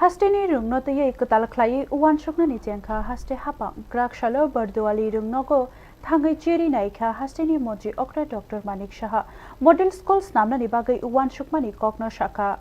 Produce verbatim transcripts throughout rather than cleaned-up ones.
Hasteni rwngno twiwi kwtal khlaiwi uansuknani chengkha haste hapang. Kwrak salo Barduali rwngnogo thangwi cheri naikha hasteni montri okra Doctor Manik Saha. Model school snamnani bagwi uansukmani kokno sakha.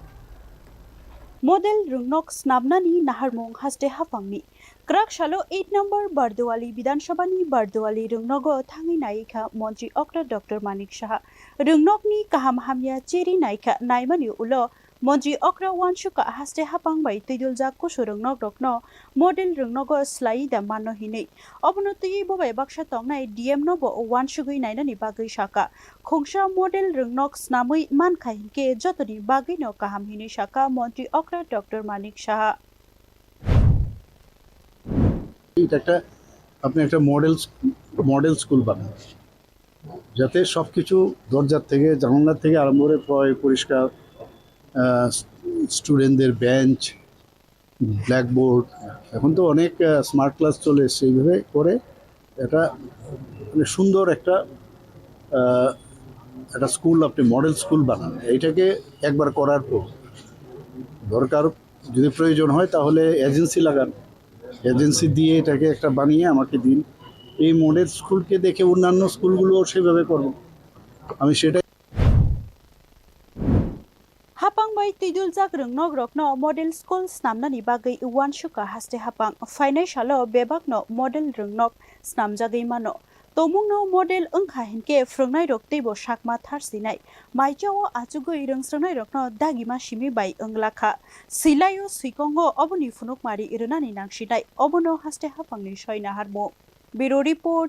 Model rwngnok snamnani naharmung haste hapangni. Kwrak salo eight number Barduali Bidhan Sabhani Barduali rwngnogo thangwi naikha montri okra Doctor Manik Saha. Rwngnokni kaham hamya cheri naikha naimani ulo montri okra uansukha haste hapang bai twiduljak kusu rwngnok rokno model rwngnogo slai da mano hinwi. Obono twiwi bo bai baksa tongnai D M no bo uansugwi nainani bagwi sakha. Khungsa model rwngnok snamwi mankha hinkhe jotoni bagwino kaham hinwi sakha montri okra Doctor Manik Saha. এটা একটা আপনি একটা model model school বানান, যাতে সব কিছু দরজার থেকে জানালার থেকে আরম্ভ করে পয় পরিষ্কার, স্টুডেন্টদের বেঞ্চ, ব্ল্যাকবোর্ড, এখন তো অনেক স্মার্ট ক্লাস চলে এসছে, এইভাবে করে এটা মানে সুন্দর একটা আহ, একটা স্কুল, আপনি মডেল স্কুল বানান। এইটাকে একবার করার পর দরকার যদি প্রয়োজন হয় তাহলে এজেন্সি লাগান, এজেন্সি দিয়ে এটাকে একটা বানিয়ে আমাকে দিন। এই মডেল স্কুলকে দেখে অন্যান্য স্কুলগুলো সেভাবে করব, আমি সেটাই Hapang bai twiduljak rwngnok rokno model school snamnani bagwi uansukha haste hapang. Phainai salo bebakno model rwngnok snamjagwi mano. Tomungno model wngkha hinkhe phrwngnairok teibo sakma tharsinai. Maichao achugwi rwngsrwngnairokno dagima simi bai wngla kha. Swilaio swikongo oboni phunukmari rwnani nangsinai. Obono haste hapangni soi naharmung. Bureau Report,